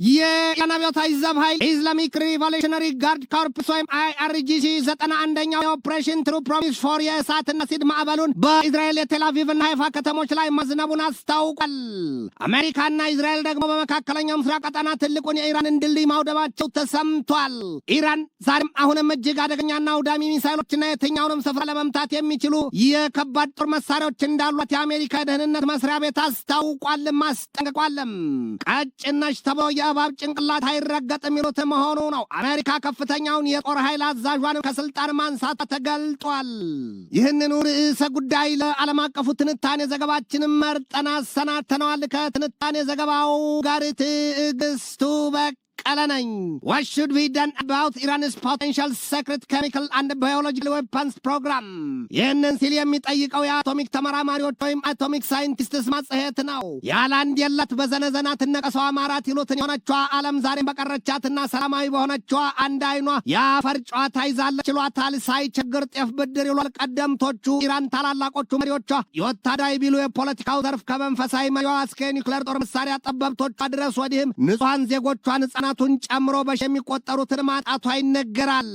የኢራን አብዮታዊ ዘብ ኃይል Islamic Revolutionary Guard Corps ወይም IRGC 91ኛው የ Operation True Promise 4 የእሳትና አሲድ ማዕበሉን በኢዝራኤል የቴልአቪቭና ሃይፋ ከተሞች ላይ ማዝነቡን አስታውቋል። አሜሪካና እስራኤል ደግሞ በመካከለኛው ምስራቅ ቀጠና ትልቁን የኢራንን ድልድይ ማውደማቸው ተሰምቷል። ኢራን ዛሬም አሁንም እጅግ አደገኛና አውዳሚ ሚሳይሎችና የትኛውንም ስፍራ ለመምታት የሚችሉ የከባድ ጦር መሳሪያዎች እንዳሏት የአሜሪካ የደህንነት መስሪያ ቤት አስታውቋልም አስጠንቅቋልም። ቀጭን ነች ተብሎ የእባብ ጭንቅላት አይረገጥም ይሉት መሆኑ ነው። አሜሪካ ከፍተኛውን የጦር ኃይል አዛዧን ከስልጣን ማንሳት ተገልጧል። ይህንኑ ርዕሰ ጉዳይ ለዓለም አቀፉ ትንታኔ ዘገባችንን መርጠን አሰናድተነዋል። ከትንታኔ ዘገባው ጋር ትዕግስቱ በቀለ ነኝ። What should be done about Iran's potential secret chemical and biological weapons program? ይህንን ሲል የሚጠይቀው የአቶሚክ ተመራማሪዎች ወይም Atomic Scientists መጽሔት ነው። ያለ አንድ የለት በዘነዘና ትነቀሰው አማራት ይሉትን የሆነችዋ ዓለም ዛሬም በቀረቻትና ሰላማዊ በሆነችዋ አንድ አይኗ የአፈር ጨዋታ ይዛለች ይሏታል። ሳይቸግር ጤፍ ብድር ይሏል ቀደምቶቹ። ኢራን ታላላቆቹ መሪዎቿ የወታደራዊ ቢሉ የፖለቲካው ዘርፍ ከመንፈሳዊ መሪዋ እስከ የኒውክሌር ጦር መሳሪያ ጠበብቶቿ ድረስ ወዲህም ንጹሐን ዜጎቿን ሕፃናቱን ጨምሮ በሺ የሚቆጠሩትን ማጣቷ ይነገራል።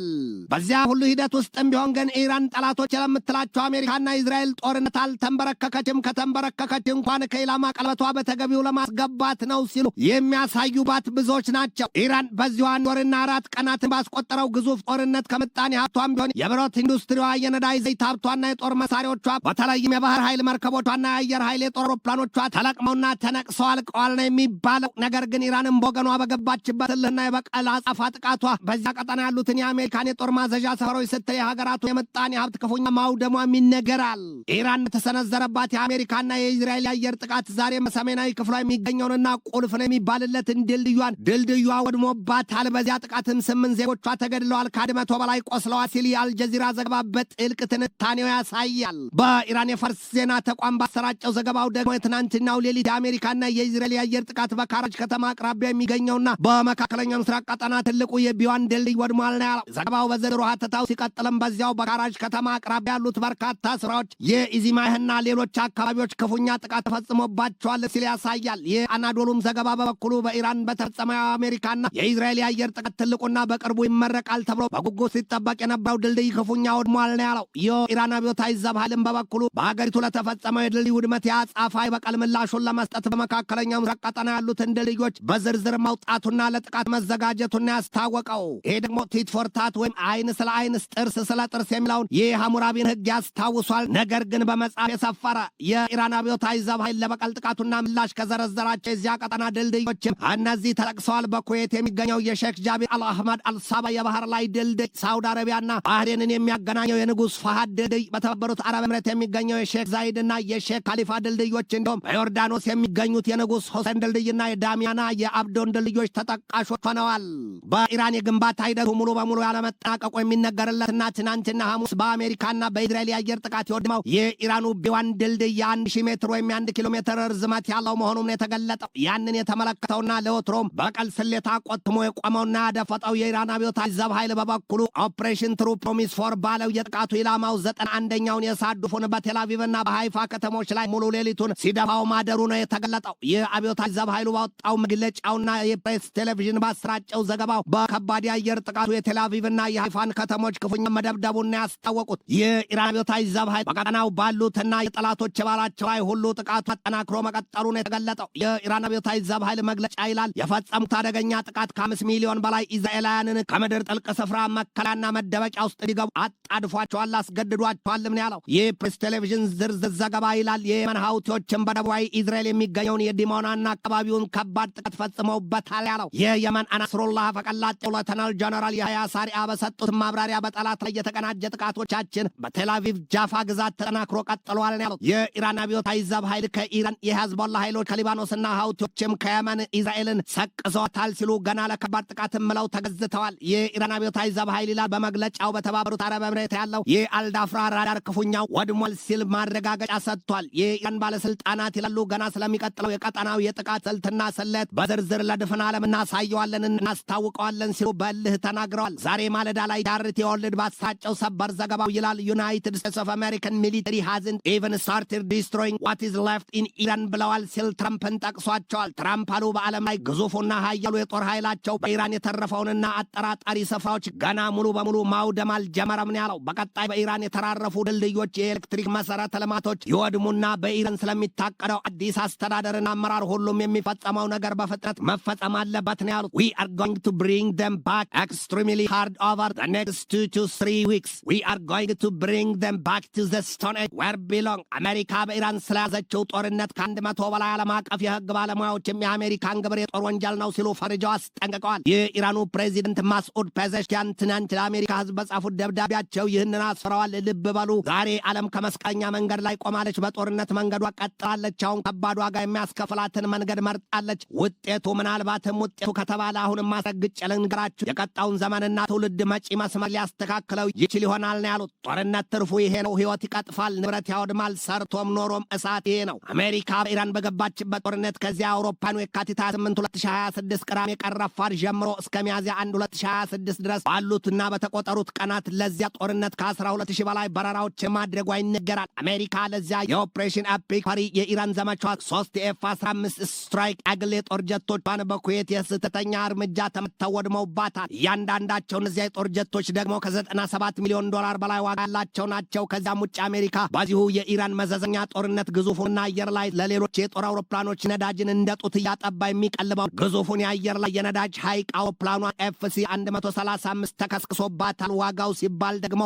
በዚያ ሁሉ ሂደት ውስጥም ቢሆን ግን ኢራን ጠላቶች ለምትላቸው አሜሪካና እስራኤል ጦርነት አልተንበረከከችም። ከተንበረከከች እንኳን ከኢላማ ቀለበቷ በተገቢው ለማስገባት ነው ሲሉ የሚያሳዩባት ብዙዎች ናቸው። ኢራን በዚሁ 1 ወርና 4 ቀናትን ባስቆጠረው ግዙፍ ጦርነት ከምጣኔ ሀብቷም ቢሆን የብረት ኢንዱስትሪዋ፣ የነዳጅ ዘይት ሀብቷና የጦር መሳሪያዎቿ በተለይም የባህር ኃይል መርከቦቿና የአየር ኃይል የጦር አውሮፕላኖቿ ተለቅመውና ተነቅሰው አልቀዋል ነው የሚባለው። ነገር ግን ኢራንም በወገኗ በገባችበት እልህና የበቀል አጸፋ ጥቃቷ በዚያ ቀጠና ያሉትን የአሜሪካን የጦር ማዘዣ ሰፈሮች ስትል የሀገራቱ የምጣኔ ሀብት ክፉኛ ማውደሟም ይነገራል። ኢራን የተሰነዘረባት የአሜሪካና የኢዝራኤል የአየር ጥቃት ዛሬም በሰሜናዊ ክፍሏ የሚገኘውንና ቁልፍ ነው የሚባልለትን ድልድዩን ድልድዩዋ ወድሞባታል። በዚያ ጥቃትም ስምንት ዜጎቿ ተገድለዋል፣ ከ100 በላይ ቆስለዋል ሲል የአልጀዚራ ዘገባ በጥልቅ ትንታኔው ያሳያል። በኢራን የፋርስ ዜና ተቋም ባሰራጨው ዘገባው ደግሞ የትናንትናው ሌሊት የአሜሪካና የኢዝራኤል የአየር ጥቃት በካራጅ ከተማ አቅራቢያ የሚገኘውና በመካከለኛው ምስራቅ ቀጠና ትልቁ የቢዋን ድልድይ ወድሟል ነው ያለው። ዘገባው በዝርዝሩ ሀተታው ሲቀጥልም በዚያው በካራጅ ከተማ አቅራቢያ ያሉት በርካታ ስፍራዎች የኢዚማህና ሌሎች አካባቢዎች ክፉኛ ጥቃት ተፈጽሞባቸዋል ሲል ያሳያል። የአናዶሉም ዘገባ በበኩሉ በኢራን በተፈጸመው የአሜሪካና የኢዝራኤል የአየር ጥቃት ትልቁና በቅርቡ ይመረቃል ተብሎ በጉጉት ሲጠበቅ የነበረው ድልድይ ክፉኛ ወድሟል ነው ያለው። የኢራን አብዮታዊ ዘብ ኃይልም በበኩሉ በሀገሪቱ ለተፈጸመው የድልድይ ውድመት የአጸፋ የበቀል ምላሹን ለመስጠት በመካከለኛው ምስራቅ ቀጠና ያሉትን ድልድዮች በዝርዝር ማውጣቱና ለጥቃት መዘጋጀቱን ያስታወቀው። ይሄ ደግሞ tit for tat ወይም አይን ስለ አይን ጥርስ ስለ ጥርስ የሚለውን የሐሙራቢን ሕግ ያስታውሷል። ነገር ግን በመጽሐፍ የሰፈረ የኢራን አብዮታዊ ዘብ ኃይል ለበቀል ጥቃቱና ምላሽ ከዘረዘራቸው የዚያ ቀጠና ድልድዮችም እነዚህ ተጠቅሰዋል። በኩዌት የሚገኘው የሼክ ጃቢር አልአህመድ አልሳባ የባህር ላይ ድልድይ፣ ሳውዲ አረቢያና ባህሬንን የሚያገናኘው የንጉሥ ፋሃድ ድልድይ፣ በተባበሩት አረብ ኤምሬት የሚገኘው የሼክ ዛይድ እና የሼክ ካሊፋ ድልድዮች እንዲሁም በዮርዳኖስ የሚገኙት የንጉሥ ሁሴን ድልድይና የዳሚያና የአብዶን ድልድዮች ተጠቃሾች ሆነዋል። በኢራን የግንባታ ሂደቱ ሙሉ በሙሉ ያለመጠናቀቁ የሚነገርለትና ትናንትና ሐሙስ በአሜሪካና በኢዝራኤል የአየር ጥቃት የወደመው የኢራኑ ቢዋን ድልድይ የ1000 ሜትር ወይም የ1 ኪሎ ሜትር ርዝመት ያለው መሆኑም ነው የተገለጠው። ያንን የተመለከተውና ለወትሮም በቀል ስሌታ ቆትሞ የቆመውና ያደፈጠው የኢራን አብዮታዊ ዘብ ኃይል በበኩሉ Operation True Promise 4 ባለው የጥቃቱ ኢላማው 91ኛውን የእሳት ዱፉን በቴልአቪቭና በሃይፋ ከተሞች ላይ ሙሉ ሌሊቱን ሲደፋው ማደሩ ነው የተገለጠው። የአብዮታዊ ዘብ ኃይሉ ባወጣው መግለጫውና የፕሬስ ቴሌቪዥን ባሰራጨው ዘገባው በከባድ የአየር ጥቃቱ የቴልአቪቭና የሃይፋን ከተሞች ክፉኛ መደብደቡን ያስታወቁት የኢራን አብዮታዊ ዘብ ኃይል በቀጠናው ባሉትና የጠላቶች ባላቸው ላይ ሁሉ ጥቃቱ አጠናክሮ መቀጠሉ ነው የተገለጠው። የኢራን አብዮታዊ ዘብ ኃይል መግለጫ ይላል የፈጸሙት አደገኛ ጥቃት ከ5 ሚሊዮን በላይ ኢዝራኤላውያንን ከምድር ጥልቅ ስፍራ መከለያና መደበቂያ ውስጥ እንዲገቡ አጣድፏቸዋል፣ አስገድዷቸዋልም ነው ያለው። ይህ ፕሬስ ቴሌቪዥን ዝርዝር ዘገባ ይላል የየመን ሀውቲዎችን በደቡባዊ ኢዝራኤል የሚገኘውን የዲሞናና አካባቢውን ከባድ ጥቃት ፈጽመውበታል ያለው። የየመን አንሳሩላህ አፈቀላጤው ሌተናል ጀነራል ያህያ ሳሪአ በሰጡት ማብራሪያ በጠላት ላይ የተቀናጀ ጥቃቶቻችን በቴልአቪቭ ጃፋ ግዛት ተጠናክሮ ቀጥለዋል ነው ያሉት። የኢራን አብዮታዊ ዘብ ኃይል ከኢራን፣ የሄዝቦላ ኃይሎች ከሊባኖስና ሀውቲዎችም ከየመን ኢዝራኤልን ሰቅዘዋታል ሲሉ ገና ለከባድ ጥቃት ምለው ተገዝተዋል። የኢራን አብዮታዊ ዘብ ኃይል ይላል በመግለጫው በተባበሩት አረብ ኤምሬት ያለው የአልዳፍራ ራዳር ክፉኛው ወድሟል ሲል ማረጋገጫ ሰጥቷል። የኢራን ባለስልጣናት ይላሉ ገና ስለሚቀጥለው የቀጠናው የጥቃት ስልትና ስሌት በዝርዝር ለድፍን ዓለም እናሳያለን እናሳየዋለን፣ እናስታውቀዋለን ሲሉ በልህ ተናግረዋል። ዛሬ ማለዳ ላይ TRT World ባሰራጨው ሰበር ዘገባው ይላል፣ "United States of American military hasn't even started destroying what is left in Iran" ብለዋል ሲል ትራምፕን ጠቅሷቸዋል። ትራምፕ አሉ፣ በዓለም ላይ ግዙፉና ሀያሉ የጦር ኃይላቸው በኢራን የተረፈውንና አጠራጣሪ ስፍራዎች ገና ሙሉ በሙሉ ማውደም አልጀመረም ነው ያለው። በቀጣይ በኢራን የተራረፉ ድልድዮች፣ የኤሌክትሪክ መሰረተ ልማቶች ይወድሙና በኢራን ስለሚታቀደው አዲስ አስተዳደርና አመራር ሁሉም የሚፈጸመው ነገር በፍጥነት መፈጸም አለበት ነው ያሉት። "We are going to bring them back extremely hard over the next 2 to 3 weeks. We are going to bring them back to the Stone Age where belong." አሜሪካ በኢራን ስለያዘችው ጦርነት ከ100 በላይ ዓለም አቀፍ የህግ ባለሙያዎችም የአሜሪካን ግብር የጦር ወንጀል ነው ሲሉ ፈርጀው አስጠንቅቀዋል። የኢራኑ ፕሬዚደንት ማስዑድ ፔዘሽኪያን ትናንት ለአሜሪካ ህዝብ በጻፉት ደብዳቤያቸው ይህንን አስፍረዋል። ልብ በሉ፣ ዛሬ ዓለም ከመስቀለኛ መንገድ ላይ ቆማለች። በጦርነት መንገዷ ቀጥላለች። አሁን ከባድ ዋጋ የሚያስከፍላትን መንገድ መርጣለች። ውጤቱ ምናልባትም ውጤቱ ከተባለ አሁንም አስረግጬ ልንገራችሁ፣ የቀጣውን ዘመንና ትውልድ መጪ መስመር ሊያስተካክለው ይችል ይሆናል ነው ያሉት። ጦርነት ትርፉ ይሄ ነው። ህይወት ይቀጥፋል፣ ንብረት ያወድማል፣ ሰርቶም ኖሮም እሳት ይሄ ነው። አሜሪካ በኢራን በገባችበት ጦርነት ከዚያ አውሮፓኑ የካቲት 28 2026 ቅዳሜ ቀን ረፋድ ጀምሮ እስከ ሚያዝያ 1 2026 ድረስ ባሉትና በተቆጠሩት ቀናት ለዚያ ጦርነት ከ12,000 በላይ በረራዎች ማድረጓ ይነገራል። አሜሪካ ለዚያ የ Operation Epic Fury የኢራን ዘመቻ ሶስት የ F 15 Strike Eagle የጦር ጀቶቿን በኩዌት የስህተተኛ እርምጃ ተመተው ወድመውባታል። እያንዳንዳቸው እነዚያ የጦር ጀቶች ደግሞ ከ97 ሚሊዮን ዶላር በላይ ዋጋ ያላቸው ናቸው። ከዚያም ውጭ አሜሪካ በዚሁ የኢራን መዘዘኛ ጦርነት ግዙፉና አየር ላይ ለሌሎች የጦር አውሮፕላኖች ነዳጅን እንደ ጡት እያጠባ የሚቀልበው ግዙፉን የአየር ላይ የነዳጅ ሐይቅ አውሮፕላኗ FC 135 ተከስክሶባታል። ዋጋው ሲባል ደግሞ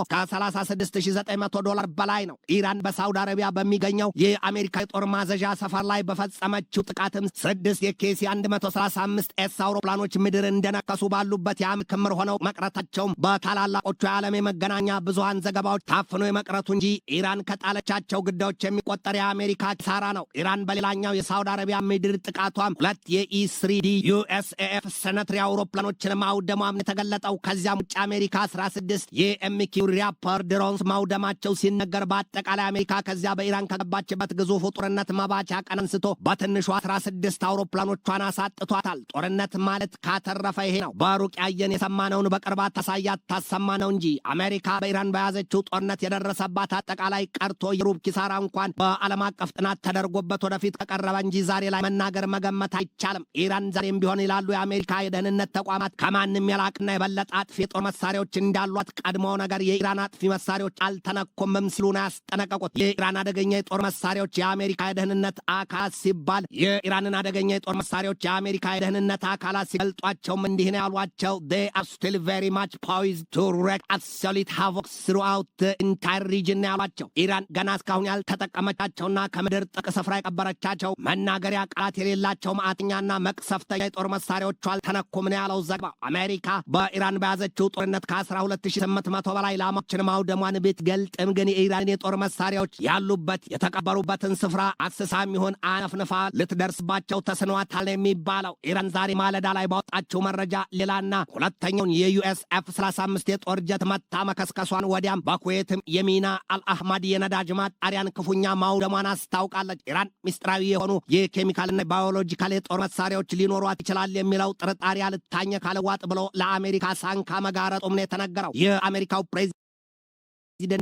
ከ36,900 ዶላር በላይ ነው። ኢራን በሳውዲ አረቢያ በሚገኘው የአሜሪካ የጦር ማዘዣ ሰፈር ላይ በፈጸመችው ጥቃትም ስድስት የ KC 135 S አውሮፕላኖች ምድር እንደነከሱ ባሉበት የአመድ ክምር ሆነው መቅረታቸውም በታላላቆቹ የዓለም የመገናኛ ብዙሃን ዘገባዎች ታፍኖ የመቅረቱ እንጂ ኢራን ከጣለቻቸው ግዳዮች የሚቆጠር የአሜሪካ ኪሳራ ነው። ኢራን በሌላኛው የሳውዲ አረቢያ ምድር ጥቃቷም ሁለት የ E-3D USAF Sentry አውሮፕላኖችን ማውደሟም የተገለጠው። ከዚያም ውጭ አሜሪካ 16 የ MQ Reaper drones ማውደማቸው ሲነገር፣ በአጠቃላይ አሜሪካ ከዚያ በኢራን ከገባችበት ግዙፉ ጦርነት መባቻ ቀን አንስቶ በትንሹ 16 አውሮፕላኖቿን አሳጥቷታል። ጦርነት ማለት ካተረፈ ይሄ ነው። በሩቅ ያየን የሰማነውን በቅርባት ታሳያት ታሰማ ነው እንጂ አሜሪካ በኢራን በያዘችው ጦርነት የደረሰባት አጠቃላይ ቀርቶ የሩብ ኪሳራ እንኳን በዓለም አቀፍ ጥናት ተደርጎበት ወደፊት ከቀረበ እንጂ ዛሬ ላይ መናገር መገመት አይቻልም። ኢራን ዛሬም ቢሆን ይላሉ የአሜሪካ የደህንነት ተቋማት፣ ከማንም የላቅና የበለጠ አጥፊ የጦር መሳሪያዎች እንዳሏት፣ ቀድሞ ነገር የኢራን አጥፊ መሳሪያዎች አልተነኮምም ሲሉ ነው ያስጠነቀቁት። የኢራን አደገኛ የጦር መሳሪያዎች የአሜሪካ የደህንነት አካላት ሲባል የኢራንን አደገኛ የጦር መሳሪያዎች የአሜሪካ የደህንነት አካላት ሲገልጧቸውም እንዲህ ነው ያሏቸው፣ "They are still very much poised to wreak absolute havoc throughout the entire region" ነው ያሏቸው። ኢራን ገና እስካሁን ያልተጠቀመቻቸውና ከምድር ጥቅ ስፍራ የቀበረቻቸው መናገሪያ ቃላት የሌላቸው ማዕተኛና መቅሰፍተኛ የጦር መሳሪያዎቿ አልተነኩም ነው ያለው ዘገባው። አሜሪካ በኢራን በያዘችው ጦርነት ከ12,800 በላይ ኢላማዎችን ማውደሟን ብትገልጥም ግን የኢራንን የጦር መሳሪያዎች ያሉበት የተቀበሩበትን ስፍራ አስሳም ይሁን አነፍንፋ ልትደርስባቸው ተስኗታል የሚባለው። ኢራን ዛሬ ማለዳ ላይ ባወጣችው መረጃ ሌላና ሁለተኛውን የ US F 35 የጦር ጀት መታ መከስከሷን፣ ወዲያም በኩዌትም የሚና አልአህማድ የነዳጅ ማጣሪያን ክፉኛ ማውደሟን አስታውቃለች። ኢራን ሚስጥራዊ የሆኑ የኬሚካልና ባዮሎጂካል የጦር መሳሪያዎች ሊኖሯት ይችላል የሚለው ጥርጣሬ አልታኘክ አልዋጥ ብሎ ለአሜሪካ ሳንካ መጋረጡም ነው የተነገረው። የአሜሪካው ፕሬዚደንት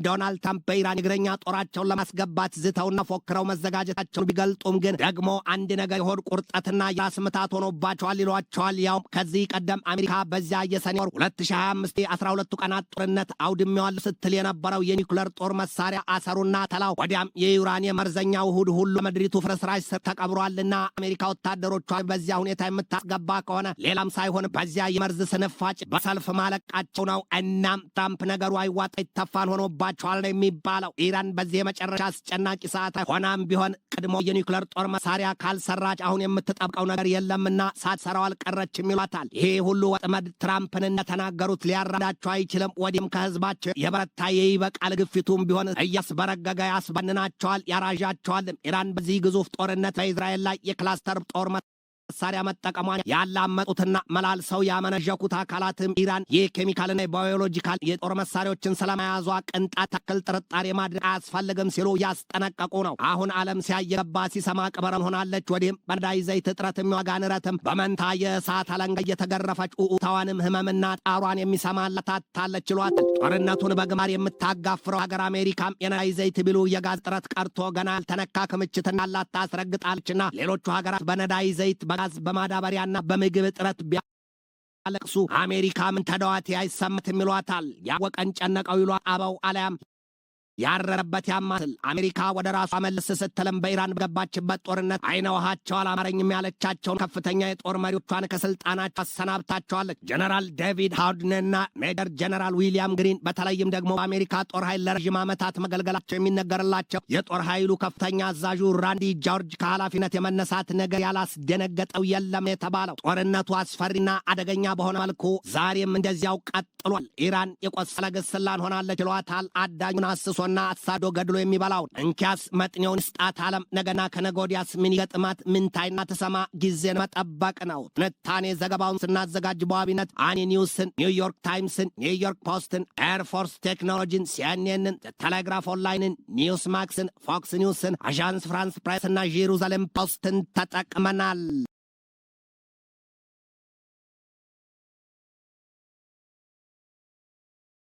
ዶናልድ ትራምፕ በኢራን የእግረኛ ጦራቸውን ለማስገባት ዝተውና ፎክረው መዘጋጀታቸውን ቢገልጡም ግን ደግሞ አንድ ነገር የሆድ ቁርጠትና የራስ ምታት ሆኖባቸዋል ይሏቸዋል። ያውም ከዚህ ቀደም አሜሪካ በዚያ የሰኔ ወር 2025 የ12ቱ ቀናት ጦርነት አውድሜዋለሁ ስትል የነበረው የኒውክለር ጦር መሳሪያ አሰሩና ተላው ወዲያም የዩራኒየም መርዘኛ ውሁድ ሁሉ ምድሪቱ ፍርስራሽ ስር ተቀብሯልና አሜሪካ ወታደሮቿን በዚያ ሁኔታ የምታስገባ ከሆነ ሌላም ሳይሆን በዚያ የመርዝ ስንፋጭ በሰልፍ ማለቃቸው ነው። እናም ትራምፕ ነገሩ አይዋጥ አይተፋን ሆኖባቸዋል ነው የሚባለው። ኢራን በዚህ የመጨረሻ አስጨናቂ ሰዓት ሆናም ቢሆን ቀድሞ የኒውክለር ጦር መሳሪያ ካልሰራች አሁን የምትጠብቀው ነገር የለምና ሳትሰራው አልቀረችም ይሏታል። ይሄ ሁሉ ወጥመድ ትራምፕን እንደተናገሩት ሊያራዳቸው አይችልም። ወዲህም ከህዝባቸው የበረታ የይበቃል ግፊቱም ቢሆን እያስበረገገ ያስባንናቸዋል፣ ያራዣቸዋልም። ኢራን በዚህ ግዙፍ ጦርነት በእስራኤል ላይ የክላስተር ጦር መሳሪያ መጠቀሟን ያላመጡትና መላልሰው ያመነዠኩት አካላትም ኢራን የኬሚካልና የባዮሎጂካል የጦር መሳሪያዎችን ስለመያዟ ቅንጣት ታክል ጥርጣሬ ማድረግ አያስፈልግም ሲሉ ያስጠነቀቁ ነው። አሁን ዓለም ሲያይ የገባ ሲሰማ ቅበረን ሆናለች። ወዲህም በነዳጅ ዘይት እጥረት ዋጋ ንረትም በመንታ የእሳት አለንጋ እየተገረፈች ኡኡታዋንም ህመምና ጣሯን የሚሰማላት ታጣለች ይሏታል። ጦርነቱን በግንባር የምታጋፍረው ሀገር አሜሪካም የነዳጅ ዘይት ቢሉ የጋዝ እጥረት ቀርቶ ገና ያልተነካ ክምችት እንዳላት ታስረግጣለችና ሌሎቹ ሀገራት በነዳጅ ዘይት፣ በጋዝ፣ በማዳበሪያና በምግብ እጥረት ቢያለቅሱ አሜሪካ ምን ተደዋት አይሰማትም ይሏታል። ያወቀን ጨነቀው ይሏ አበው አለያም ያረረበት ያማስል። አሜሪካ ወደ ራሷ መልስ ስትልም በኢራን በገባችበት ጦርነት አይነ ውሃቸው አላማረኝም ያለቻቸውን ከፍተኛ የጦር መሪዎቿን ከስልጣናቸው አሰናብታቸዋለች። ጀነራል ዴቪድ ሃውድንና ሜጀር ጀነራል ዊሊያም ግሪን በተለይም ደግሞ በአሜሪካ ጦር ኃይል ለረዥም ዓመታት መገልገላቸው የሚነገርላቸው የጦር ኃይሉ ከፍተኛ አዛዡ ራንዲ ጆርጅ ከኃላፊነት የመነሳት ነገር ያላስደነገጠው የለም የተባለው። ጦርነቱ አስፈሪና አደገኛ በሆነ መልኩ ዛሬም እንደዚያው ቀጥሏል። ኢራን የቆሰለ ግስላን ሆናለች ይሏታል። አዳኙን አስሶና አሳዶ ገድሎ የሚበላውን እንኪያስ መጥኔውን ስጣት ዓለም። ነገና ከነገ ወዲያስ ምን ይገጥማት? ምን ታይና ትሰማ? ጊዜን መጠበቅ ነው። ትንታኔ ዘገባውን ስናዘጋጅ በዋቢነት አኒ ኒውስን፣ ኒውዮርክ ታይምስን፣ ኒውዮርክ ፖስትን፣ ኤርፎርስ ቴክኖሎጂን፣ ሲኤንኤንን፣ ቴሌግራፍ ኦንላይንን፣ ኒውስ ማክስን፣ ፎክስ ኒውስን፣ አዣንስ ፍራንስ ፕሬስና ጄሩዛሌም ፖስትን ተጠቅመናል።